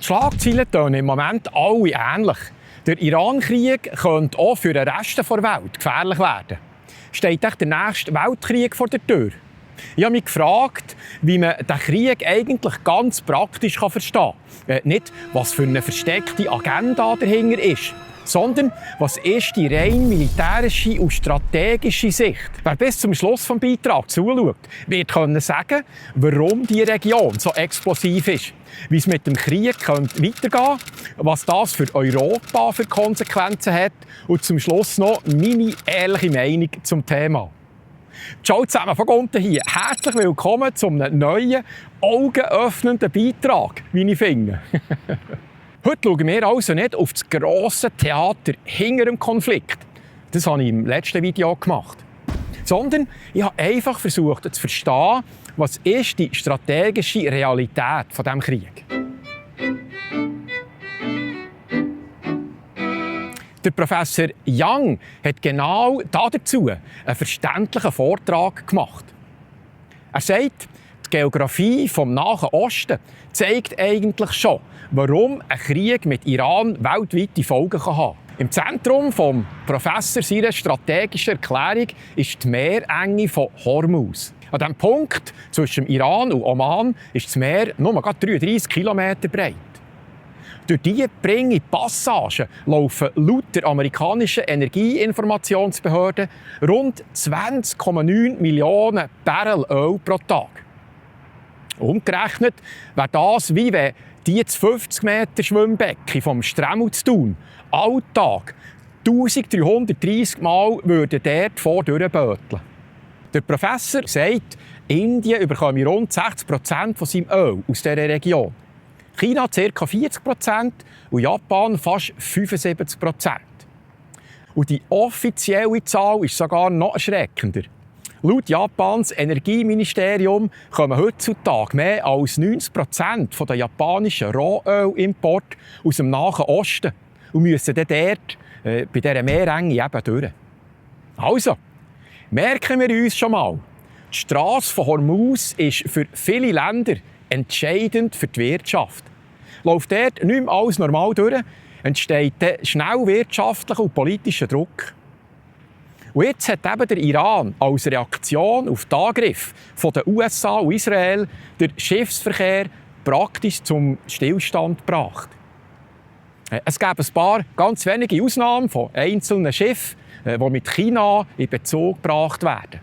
Die Schlagzeilen tönen im Moment alle ähnlich. Der Iran-Krieg könnte auch für den Rest der Welt gefährlich werden. Steht echt der nächste Weltkrieg vor der Tür? Ich habe mich gefragt, wie man den Krieg eigentlich ganz praktisch verstehen kann. Nicht, was für eine versteckte Agenda dahinter ist, sondern was ist die rein militärische und strategische Sicht. Wer bis zum Schluss des Beitrags zuschaut, wird sagen können, warum die Region so explosiv ist, wie es mit dem Krieg weitergehen könnte, was das für Europa für Konsequenzen hat und zum Schluss noch meine ehrliche Meinung zum Thema. Ciao zusammen, von unten hier. Herzlich willkommen zu einem neuen, augenöffnenden Beitrag, wie ich finde. Heute schauen wir also nicht auf das grosse Theater hinter dem Konflikt. Das habe ich im letzten Video gemacht. Sondern ich habe einfach versucht zu verstehen, was ist die strategische Realität von diesem Krieg. Der Professor Young hat genau dazu einen verständlichen Vortrag gemacht. Er sagt, die Geografie vom Nahen Osten zeigt eigentlich schon, warum ein Krieg mit Iran weltweite Folgen haben kann. Im Zentrum des Professors seiner strategischen Erklärung ist die Meerenge von Hormuz. An diesem Punkt zwischen Iran und Oman ist das Meer nur 33 Kilometer breit. Durch diese geringe Passage laufen laut der amerikanischen Energieinformationsbehörde rund 20,9 Millionen Barrel Öl pro Tag. Umgerechnet wäre das, wie wenn die 50 Meter Schwimmbecken vom Stremmel zu Thun alltag 1330 Mal dort vordurchböteln. Der Professor sagt, Indien bekomme rund 60% von seinem Öl aus dieser Region. China ca. 40% und Japan fast 75%. Und die offizielle Zahl ist sogar noch erschreckender. Laut Japans Energieministerium kommen heutzutage mehr als 90% der japanischen Rohölimporte aus dem Nahen Osten und müssen dann dort bei dieser Meerenge eben durch. Also, merken wir uns schon mal, die Strasse von Hormuz ist für viele Länder entscheidend für die Wirtschaft. Läuft dort nicht mehr alles normal durch, entsteht schnell wirtschaftlicher und politischer Druck. Und jetzt hat eben der Iran als Reaktion auf den Angriff der USA und Israel den Schiffsverkehr praktisch zum Stillstand gebracht. Es gab ein paar ganz wenige Ausnahmen von einzelnen Schiffen, die mit China in Bezug gebracht werden.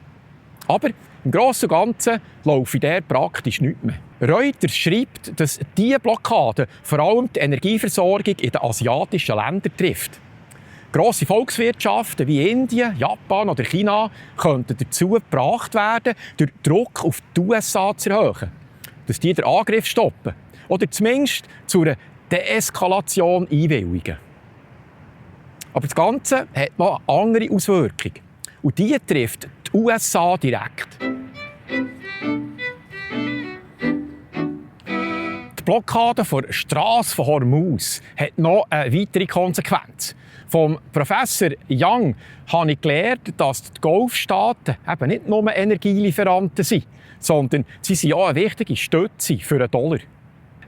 Aber im Großen und Ganzen läuft dort praktisch nichts mehr. Reuters schreibt, dass diese Blockade vor allem die Energieversorgung in den asiatischen Ländern trifft. Grosse Volkswirtschaften wie Indien, Japan oder China könnten dazu gebracht werden, durch Druck auf die USA zu erhöhen, dass die den Angriff stoppen oder zumindest zu einer Deeskalation einwilligen. Aber das Ganze hat noch eine andere Auswirkung. Und die trifft die USA direkt. Die Blockade der Strasse von Hormuz hat noch eine weitere Konsequenz. Vom Professor Young habe ich gelernt, dass die Golfstaaten eben nicht nur Energielieferanten sind, sondern sie sind auch eine wichtige Stütze für den Dollar.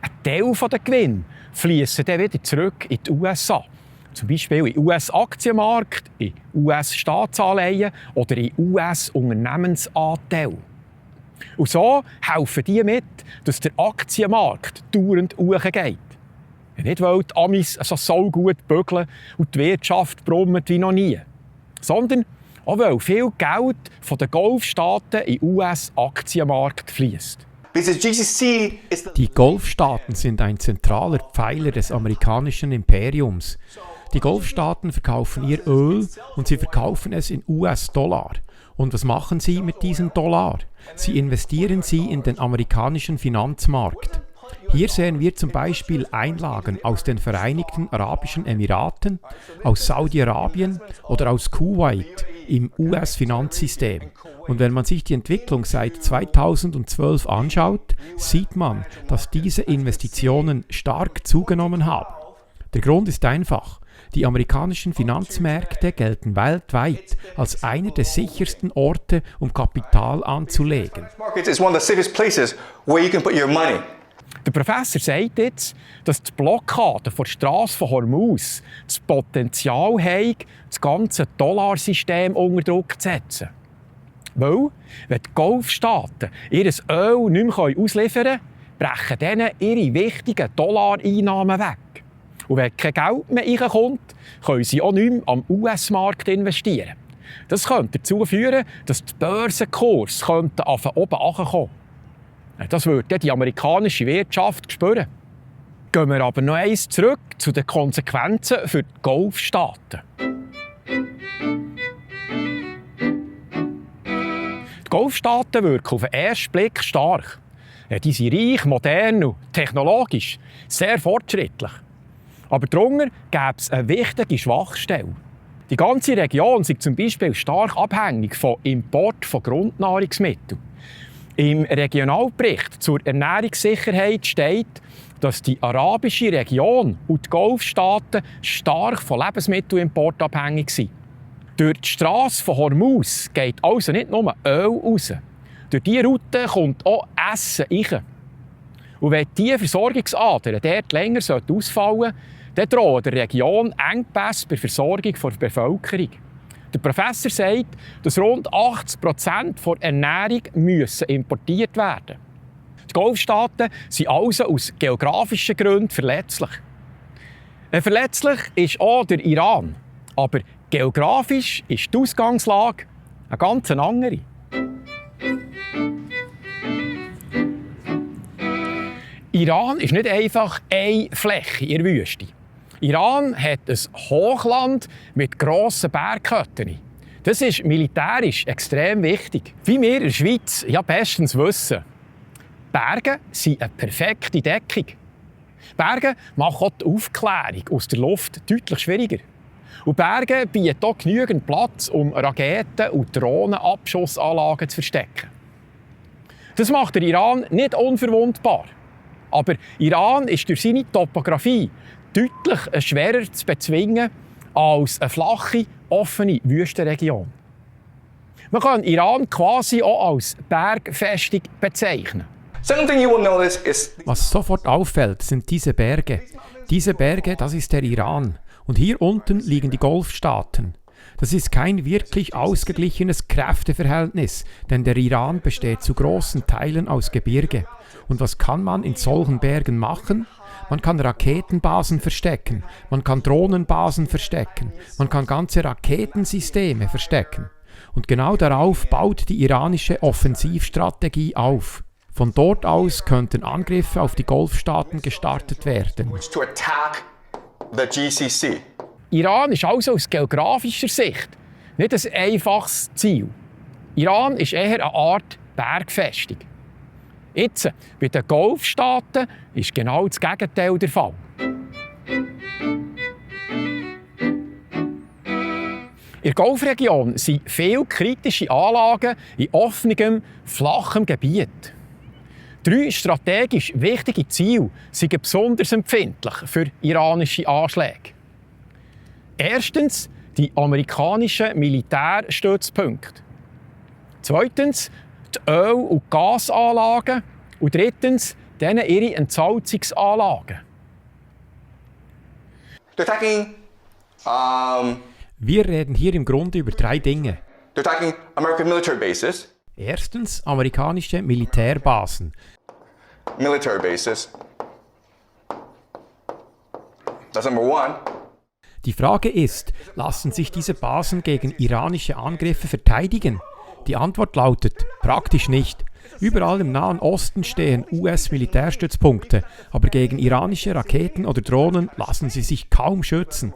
Ein Teil der Gewinne fließen dann wieder zurück in die USA. Zum Beispiel in den US-Aktienmarkt, in US-Staatsanleihen oder in US-Unternehmensanteile. Und so helfen die mit, dass der Aktienmarkt dauernd hochgeht. Nicht, weil die Amis so gut bügeln und die Wirtschaft brummt wie noch nie, sondern auch weil viel Geld von den Golfstaaten in den US-Aktienmarkt fließt. Die Golfstaaten sind ein zentraler Pfeiler des amerikanischen Imperiums. Die Golfstaaten verkaufen ihr Öl und sie verkaufen es in US-Dollar. Und was machen sie mit diesem Dollar? Sie investieren sie in den amerikanischen Finanzmarkt. Hier sehen wir zum Beispiel Einlagen aus den Vereinigten Arabischen Emiraten, aus Saudi-Arabien oder aus Kuwait im US-Finanzsystem. Und wenn man sich die Entwicklung seit 2012 anschaut, sieht man, dass diese Investitionen stark zugenommen haben. Der Grund ist einfach. Die amerikanischen Finanzmärkte gelten weltweit als einer der sichersten Orte, um Kapital anzulegen. Der Professor sagt jetzt, dass die Blockade der Strasse von Hormuz das Potenzial hat, das ganze Dollarsystem unter Druck zu setzen. Weil, wenn die Golfstaaten ihr Öl nicht mehr ausliefern können, brechen denen ihre wichtigen Dollareinnahmen weg. Und wenn kein Geld mehr reinkommt, können sie auch nicht mehr am US-Markt investieren. Das könnte dazu führen, dass die Börsenkurse oben runterkommen. Das würde die amerikanische Wirtschaft spüren. Gehen wir aber noch eins zurück zu den Konsequenzen für die Golfstaaten. Die Golfstaaten wirken auf den ersten Blick stark. Die sind reich, modern und technologisch, sehr fortschrittlich. Aber darunter gäbe es eine wichtige Schwachstelle. Die ganze Region ist zum Beispiel stark abhängig vom Import von Grundnahrungsmitteln. Im Regionalbericht zur Ernährungssicherheit steht, dass die arabische Region und die Golfstaaten stark von Lebensmittelimport abhängig sind. Durch die Strasse von Hormuz geht also nicht nur Öl raus. Durch diese Route kommt auch Essen rein. Und wenn diese Versorgungsadern dort länger ausfallen sollten, dann drohen der Region Engpässe bei der Versorgung der Bevölkerung. Der Professor sagt, dass rund 80% der Ernährung importiert werden müssen. Die Golfstaaten sind also aus geografischen Gründen verletzlich. Verletzlich ist auch der Iran. Aber geografisch ist die Ausgangslage eine ganz andere. Iran ist nicht einfach eine Fläche in der Wüste. Iran hat ein Hochland mit grossen Bergketten. Das ist militärisch extrem wichtig. Wie wir in der Schweiz ja bestens wissen. Berge sind eine perfekte Deckung. Berge machen auch die Aufklärung aus der Luft deutlich schwieriger. Und Berge bieten auch genügend Platz, um Raketen- und Drohnenabschussanlagen zu verstecken. Das macht der Iran nicht unverwundbar. Aber Iran ist durch seine Topografie deutlich schwerer zu bezwingen als eine flache, offene Wüstenregion. Man kann Iran quasi auch als Bergfestung bezeichnen. Was sofort auffällt, sind diese Berge. Diese Berge, das ist der Iran. Und hier unten liegen die Golfstaaten. Das ist kein wirklich ausgeglichenes Kräfteverhältnis, denn der Iran besteht zu großen Teilen aus Gebirge. Und was kann man in solchen Bergen machen? Man kann Raketenbasen verstecken, man kann Drohnenbasen verstecken, man kann ganze Raketensysteme verstecken. Und genau darauf baut die iranische Offensivstrategie auf. Von dort aus könnten Angriffe auf die Golfstaaten gestartet werden. Iran ist also aus geografischer Sicht nicht ein einfaches Ziel. Iran ist eher eine Art Bergfestung. Jetzt, bei den Golfstaaten, ist genau das Gegenteil der Fall. In der Golfregion sind viele kritische Anlagen in offenem, flachem Gebiet. 3 strategisch wichtige Ziele sind besonders empfindlich für iranische Anschläge. Erstens die amerikanischen Militärstützpunkte. Zweitens die Öl- und Gasanlagen. Und drittens denen ihre Entsalzungsanlagen. Wir reden hier im Grunde über 3 Dinge. American military bases. Erstens amerikanische Militärbasen. Military bases. That's number 1. Die Frage ist, lassen sich diese Basen gegen iranische Angriffe verteidigen? Die Antwort lautet, praktisch nicht. Überall im Nahen Osten stehen US-Militärstützpunkte, aber gegen iranische Raketen oder Drohnen lassen sie sich kaum schützen.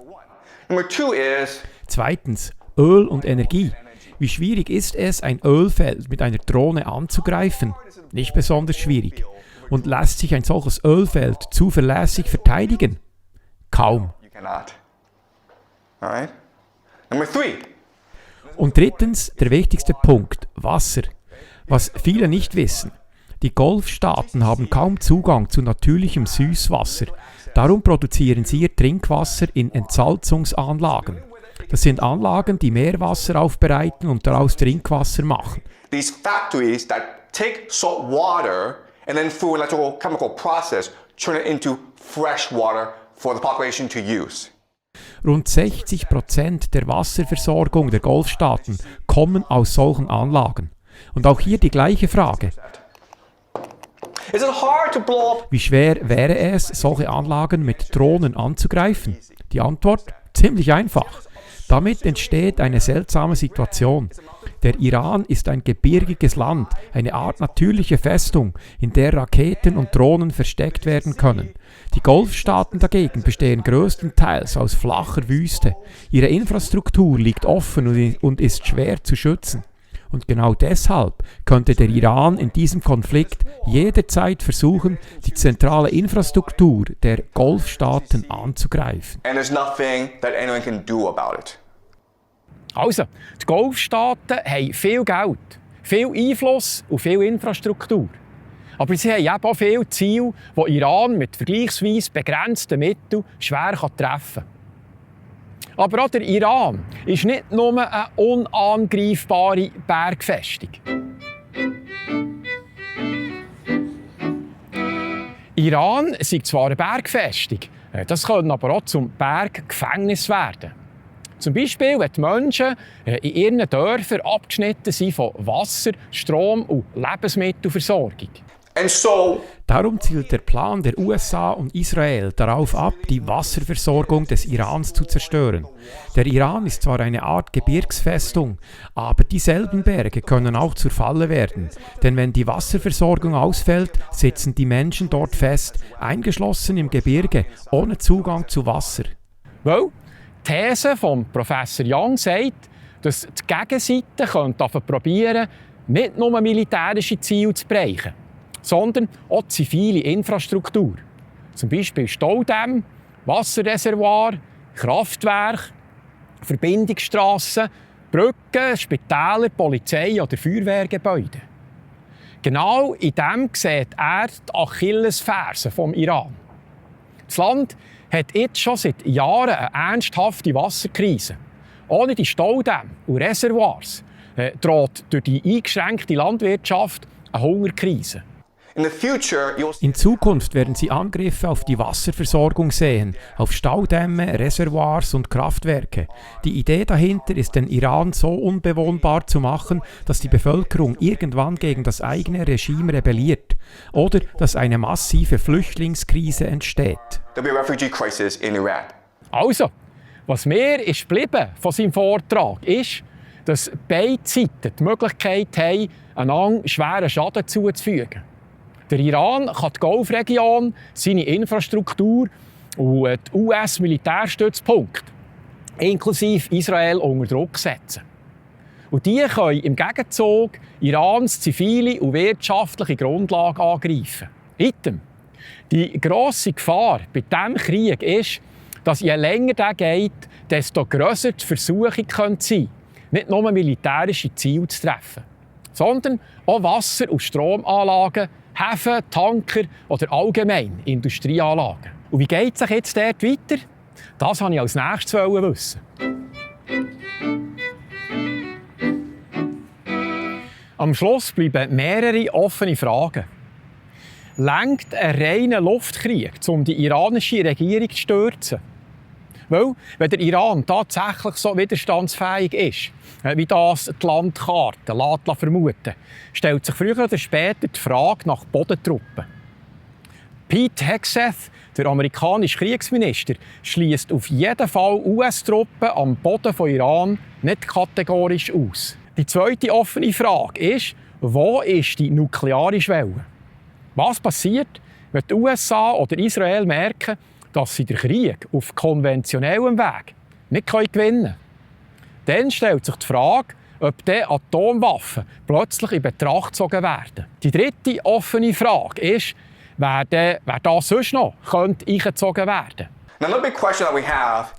Number 2 is Zweitens, Öl und Energie. Wie schwierig ist es, ein Ölfeld mit einer Drohne anzugreifen? Nicht besonders schwierig. Und lässt sich ein solches Ölfeld zuverlässig verteidigen? Kaum. you cannot. All right? Number 3. Und drittens, der wichtigste Punkt, Wasser. Was viele nicht wissen. Die Golfstaaten haben kaum Zugang zu natürlichem Süßwasser. Darum produzieren sie ihr Trinkwasser in Entsalzungsanlagen. Das sind Anlagen, die Meerwasser aufbereiten und daraus Trinkwasser machen. These factories that take salt water and then through an electrical chemical process, turn it into fresh water for the population to use. Rund 60% der Wasserversorgung der Golfstaaten kommen aus solchen Anlagen. Und auch hier die gleiche Frage. Is it hard to blow up? Wie schwer wäre es, solche Anlagen mit Drohnen anzugreifen? Die Antwort: ziemlich einfach. Damit entsteht eine seltsame Situation. Der Iran ist ein gebirgiges Land, eine Art natürliche Festung, in der Raketen und Drohnen versteckt werden können. Die Golfstaaten dagegen bestehen größtenteils aus flacher Wüste. Ihre Infrastruktur liegt offen und ist schwer zu schützen. Und genau deshalb könnte der Iran in diesem Konflikt jederzeit versuchen, die zentrale Infrastruktur der Golfstaaten anzugreifen. And there's nothing that anyone can do about it. Also, die Golfstaaten haben viel Geld, viel Einfluss und viel Infrastruktur. Aber sie haben eben auch viele Ziele, die Iran mit vergleichsweise begrenzten Mitteln schwer treffen kann. Aber auch der Iran ist nicht nur eine unangreifbare Bergfestung. Iran ist zwar eine Bergfestung, das kann aber auch zum Berggefängnis werden. Zum Beispiel, wenn die Menschen in ihren Dörfern abgeschnitten sind von Wasser, Strom und Lebensmittelversorgung. Darum zielt der Plan der USA und Israel darauf ab, die Wasserversorgung des Irans zu zerstören. Der Iran ist zwar eine Art Gebirgsfestung, aber dieselben Berge können auch zur Falle werden. Denn wenn die Wasserversorgung ausfällt, sitzen die Menschen dort fest, eingeschlossen im Gebirge, ohne Zugang zu Wasser. Well, die These von Professor Young sagt, dass die Gegenseite probieren, nicht nur militärische Ziele zu bereichen, sondern auch zivile Infrastruktur. Zum Beispiel Staudämme, Wasserreservoir, Kraftwerke, Verbindungsstrassen, Brücken, Spitäler, Polizei oder Feuerwehrgebäude. Genau in dem sieht er die Achillesferse vom Iran. Das Land hat jetzt schon seit Jahren eine ernsthafte Wasserkrise. Ohne die Staudämme und Reservoirs droht durch die eingeschränkte Landwirtschaft eine Hungerkrise. In Zukunft werden Sie Angriffe auf die Wasserversorgung sehen, auf Staudämme, Reservoirs und Kraftwerke. Die Idee dahinter ist, den Iran so unbewohnbar zu machen, dass die Bevölkerung irgendwann gegen das eigene Regime rebelliert oder dass eine massive Flüchtlingskrise entsteht. Also, was mir ist geblieben von seinem Vortrag ist, dass beide Seiten die Möglichkeit haben, einander schweren Schaden zuzufügen. Der Iran kann die Golfregion, seine Infrastruktur und die US-Militärstützpunkte, inklusive Israel, unter Druck setzen. Und die können im Gegenzug Irans zivile und wirtschaftliche Grundlagen angreifen. Item. Die grosse Gefahr bei diesem Krieg ist, dass je länger der geht, desto grösser die Versuchung könnte sein, nicht nur militärische Ziele zu treffen, sondern auch Wasser- und Stromanlagen, Häfen, Tanker oder allgemein Industrieanlagen. Und wie geht es sich jetzt dort weiter? Das wollte ich als nächstes wissen. Am Schluss bleiben mehrere offene Fragen. Reicht ein reiner Luftkrieg, um die iranische Regierung zu stürzen? Weil, wenn der Iran tatsächlich so widerstandsfähig ist, wie das die Landkarte lässt vermuten, stellt sich früher oder später die Frage nach Bodentruppen. Pete Hegseth, der amerikanische Kriegsminister, schließt auf jeden Fall US-Truppen am Boden von Iran nicht kategorisch aus. Die zweite offene Frage ist, wo ist die nukleare Schwelle? Was passiert, wenn die USA oder Israel merken, dass sie den Krieg auf konventionellem Weg nicht gewinnen können? Dann stellt sich die Frage, ob dann Atomwaffen plötzlich in Betracht gezogen werden. Die dritte offene Frage ist, wer da sonst noch eingezogen werden könnte.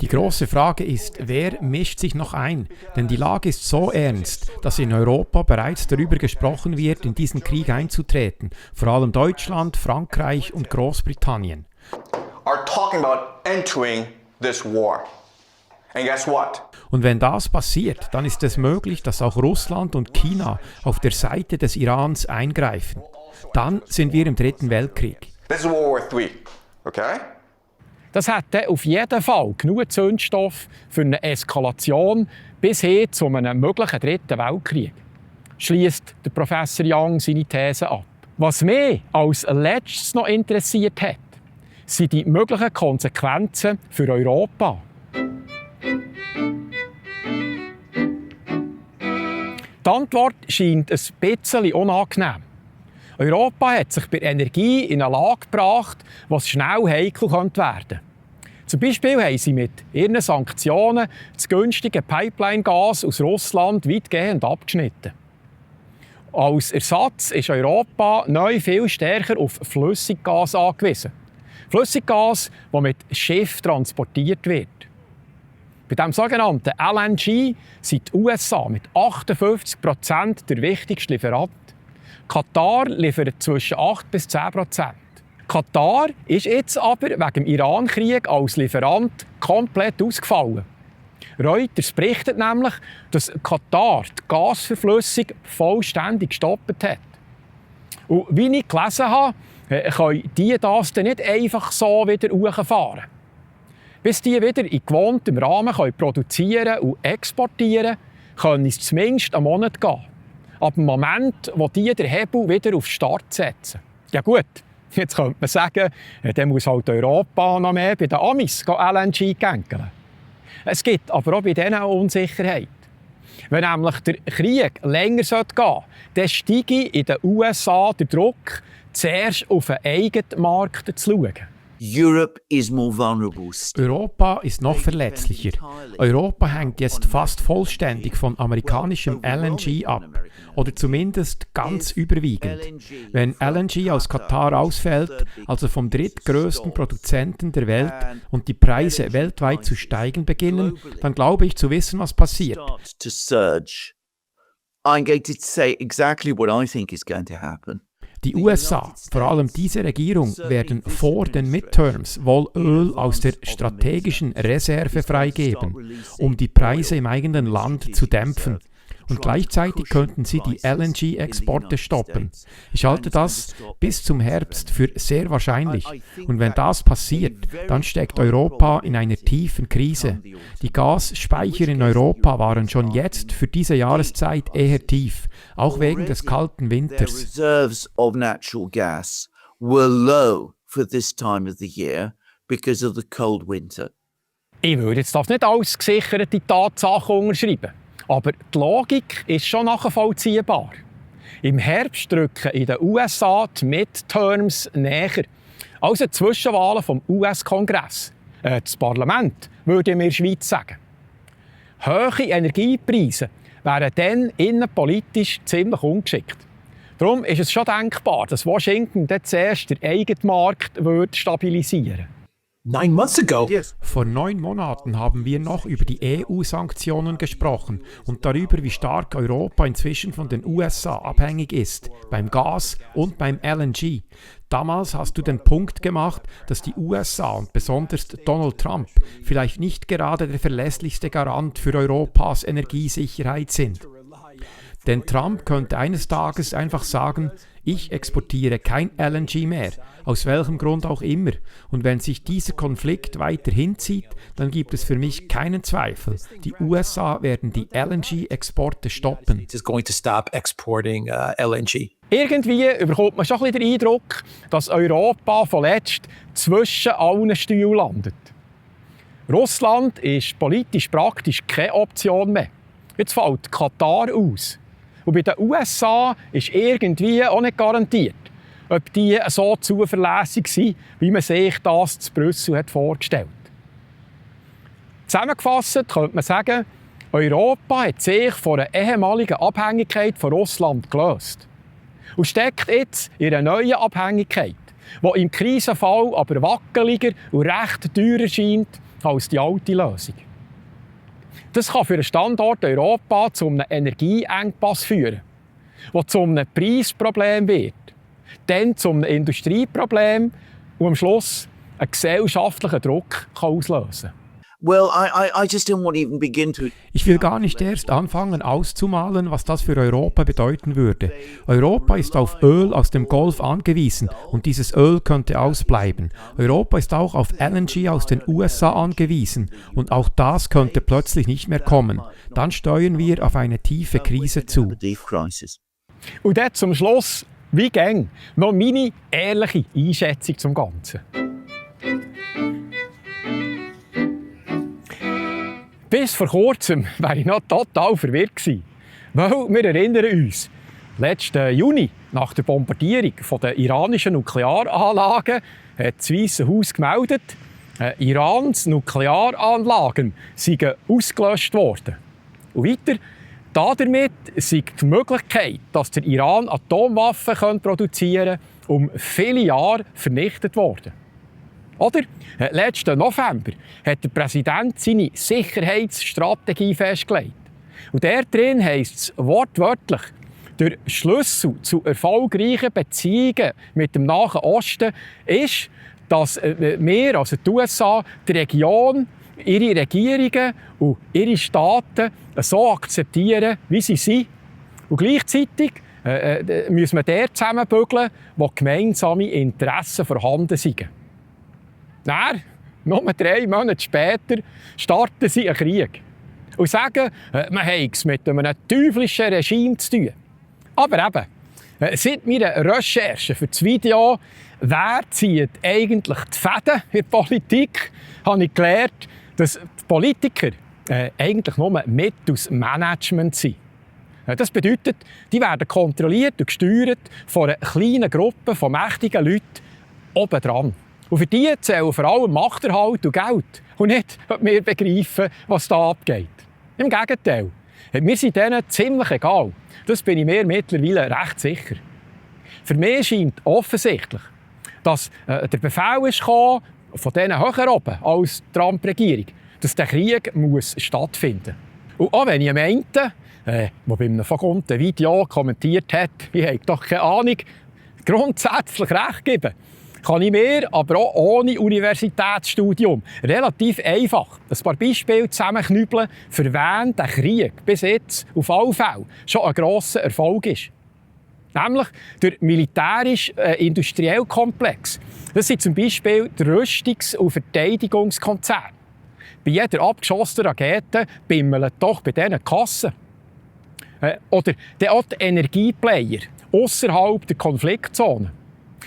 Die große Frage ist, wer mischt sich noch ein? Denn die Lage ist so ernst, dass in Europa bereits darüber gesprochen wird, in diesen Krieg einzutreten. Vor allem Deutschland, Frankreich und Großbritannien. Are talking about entering this war. And guess what? Und wenn das passiert, dann ist es möglich, dass auch Russland und China auf der Seite des Irans eingreifen. Dann sind wir im Dritten Weltkrieg. This is World War III, okay? Das hätte auf jeden Fall genug Zündstoff für eine Eskalation bis hin zu einem möglichen Dritten Weltkrieg. Schließt der Professor Young seine These ab. Was mich als letztes noch interessiert hat, sind die möglichen Konsequenzen für Europa. Die Antwort scheint ein bisschen unangenehm. Europa hat sich bei Energie in eine Lage gebracht, was schnell heikel werden könnte. Zum Beispiel haben sie mit ihren Sanktionen das günstige Pipeline-Gas aus Russland weitgehend abgeschnitten. Als Ersatz ist Europa neu viel stärker auf Flüssiggas angewiesen. Flüssiggas, das mit Schiff transportiert wird. Bei diesem sogenannten LNG sind die USA mit 58% der wichtigste Lieferant. Katar liefert zwischen 8 bis 10%. Katar ist jetzt aber wegen dem Iran-Krieg als Lieferant komplett ausgefallen. Reuters berichtet nämlich, dass Katar die Gasverflüssung vollständig gestoppt hat. Und wie ich gelesen habe, können die das dann nicht einfach so wieder hochfahren. Bis die wieder in gewohntem Rahmen produzieren und exportieren können, es zumindest einen Monat gehen. Ab dem Moment, wo die den Hebel wieder auf Start setzen. Ja gut, jetzt könnte man sagen, dann muss halt Europa noch mehr bei den Amis LNG gängeln. Es gibt aber auch bei denen eine Unsicherheit. Wenn nämlich der Krieg länger gehen sollte, dann steige in den USA der Druck, zuerst auf den eigenen Markt zu schauen. Europa ist noch verletzlicher. Europa hängt jetzt fast vollständig von amerikanischem LNG ab. Oder zumindest ganz überwiegend. Wenn LNG aus Katar ausfällt, also vom drittgrößten Produzenten der Welt, und die Preise weltweit zu steigen beginnen, dann glaube ich zu wissen, was passiert. I'm going to say exactly what I think is going to happen. Die USA, vor allem diese Regierung, werden vor den Midterms wohl Öl aus der strategischen Reserve freigeben, um die Preise im eigenen Land zu dämpfen. Und gleichzeitig könnten sie die LNG-Exporte stoppen. Ich halte das bis zum Herbst für sehr wahrscheinlich. Und wenn das passiert, dann steckt Europa in einer tiefen Krise. Die Gasspeicher in Europa waren schon jetzt für diese Jahreszeit eher tief, auch wegen des kalten Winters. Reserves of natural gas were low for this time of the year because of the cold winter. Ich würde jetzt das nicht als gesicherte Tatsache unterschreiben. Aber die Logik ist schon nachvollziehbar. Im Herbst drücken in den USA die Midterms näher. Also die Zwischenwahlen vom US-Kongress. Das Parlament, würde mir in der Schweiz sagen. Hohe Energiepreise wären dann innenpolitisch ziemlich ungeschickt. Darum ist es schon denkbar, dass Washington dann zuerst den eigenen Markt stabilisieren würde. 9 months ago. Vor 9 Monaten haben wir noch über die EU-Sanktionen gesprochen und darüber, wie stark Europa inzwischen von den USA abhängig ist, beim Gas und beim LNG. Damals hast du den Punkt gemacht, dass die USA und besonders Donald Trump vielleicht nicht gerade der verlässlichste Garant für Europas Energiesicherheit sind. Denn Trump könnte eines Tages einfach sagen, ich exportiere kein LNG mehr, aus welchem Grund auch immer. Und wenn sich dieser Konflikt weiter hinzieht, dann gibt es für mich keinen Zweifel. Die USA werden die LNG-Exporte stoppen. Irgendwie bekommt man schon ein bisschen den Eindruck, dass Europa zuletzt zwischen allen Stühlen landet. Russland ist politisch praktisch keine Option mehr. Jetzt fällt Katar aus. Und bei den USA ist irgendwie auch nicht garantiert, ob die so zuverlässig sind, wie man sich das zu Brüssel hat vorgestellt. Zusammengefasst könnte man sagen, Europa hat sich von einer ehemaligen Abhängigkeit von Russland gelöst und steckt jetzt in einer neuen Abhängigkeit, die im Krisenfall aber wackeliger und recht teurer erscheint als die alte Lösung. Das kann für den Standort Europa zu einem Energieengpass führen, der zu einem Preisproblem wird, dann zu einem Industrieproblem und am Schluss einen gesellschaftlichen Druck auslösen kann. Well, I just don't want to even begin to. Ich will gar nicht erst anfangen auszumalen, was das für Europa bedeuten würde. Europa ist auf Öl aus dem Golf angewiesen und dieses Öl könnte ausbleiben. Europa ist auch auf LNG aus den USA angewiesen und auch das könnte plötzlich nicht mehr kommen. Dann steuern wir auf eine tiefe Krise zu. Und dann zum Schluss, wie gäng, noch meine ehrliche Einschätzung zum Ganzen. Bis vor kurzem war ich noch total verwirrt gewesen. Weil wir erinnern uns, letzten Juni, nach der Bombardierung der iranischen Nuklearanlagen, hat das Weisse Haus gemeldet, Irans Nuklearanlagen seien ausgelöscht worden. Und weiter, damit sei die Möglichkeit, dass der Iran Atomwaffen produzieren kann, viele Jahre vernichtet worden. Oder? Letzten November hat der Präsident seine Sicherheitsstrategie festgelegt. Und drin heisst es wortwörtlich, der Schlüssel zu erfolgreichen Beziehungen mit dem Nahen Osten ist, dass wir, also die USA, die Region, ihre Regierungen und ihre Staaten so akzeptieren, wie sie sind. Und gleichzeitig müssen wir dort zusammenbügeln, wo gemeinsame Interessen vorhanden sind. Dann, nur 3 Monate später, starten sie einen Krieg und sagen, man habe es mit einem teuflischen Regime zu tun. Aber eben, seit meiner Recherche für das Video «Wer zieht eigentlich die Fäden in der Politik?» habe ich gelernt, dass die Politiker eigentlich nur mittels Management sind. Das bedeutet, die werden kontrolliert und gesteuert von einer kleinen Gruppe von mächtigen Leuten obendran. Und für die zählen vor allem Machterhalt und Geld. Und nicht, ob wir begreifen, was da abgeht. Im Gegenteil. Wir sind denen ziemlich egal. Das bin ich mir mittlerweile recht sicher. Für mich scheint offensichtlich, dass der Befehl ist gekommen, von denen höher oben als die Trump-Regierung, dass der Krieg muss stattfinden muss. Und auch wenn ich meinte, der bei einem vergonnten Video kommentiert hat, ich habe doch keine Ahnung, grundsätzlich recht geben, kann ich mir aber auch ohne Universitätsstudium relativ einfach ein paar Beispiele zusammenknüppeln, für wen der Krieg bis jetzt auf alle Fälle schon ein grosser Erfolg ist. Nämlich der militärisch-industrielle Komplex. Das sind zum Beispiel die Rüstungs- und Verteidigungskonzerne. Bei jeder abgeschossenen Rakete bimmeln doch bei diesen Kassen. Oder auch die Energieplayer ausserhalb der Konfliktzone.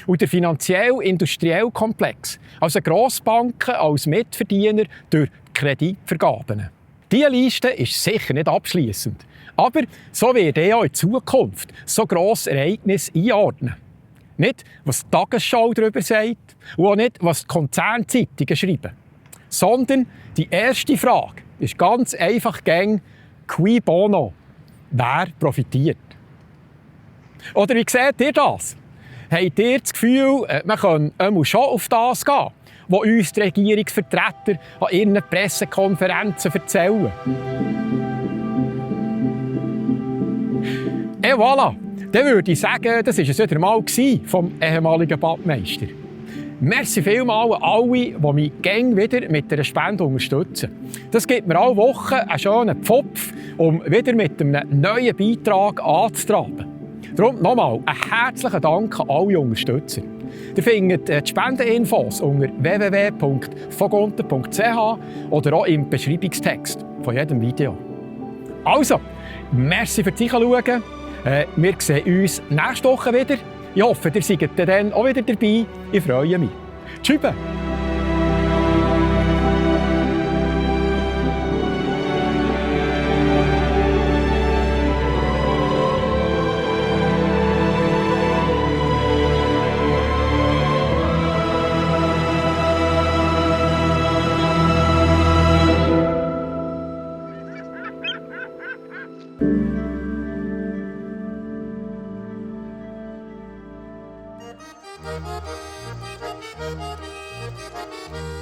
Und der finanziell-industrielle Komplex, also Grossbanken als Mitverdiener durch Kreditvergaben. Diese Liste ist sicher nicht abschliessend. Aber so wird auch in Zukunft so grosse Ereignisse einordnen. Nicht, was die Tagesschau darüber sagt und auch nicht, was die Konzernzeitungen schreiben. Sondern die erste Frage ist ganz einfach «Qui bono?» Wer profitiert? Oder wie seht ihr das? Habt ihr das Gefühl, man könne schon auf das gehen, was uns die Regierungsvertreter an ihren Pressekonferenzen erzählen? Et voilà! Dann würde ich sagen, das war es wieder mal vom ehemaligen Badmeister. Merci vielmals an alle, die mich gerne wieder mit einer Spende unterstützen. Das gibt mir alle Wochen einen schönen Pfopf, um wieder mit einem neuen Beitrag anzutraben. Darum nochmal einen herzlichen Dank an alle Unterstützer. Ihr findet die Spendeninfos unter www.vogonten.ch oder auch im Beschreibungstext von jedem Video. Also, merci fürs Zuschauen. Wir sehen uns nächste Woche wieder. Ich hoffe, ihr seid dann auch wieder dabei. Ich freue mich. Tschüss. Thank you.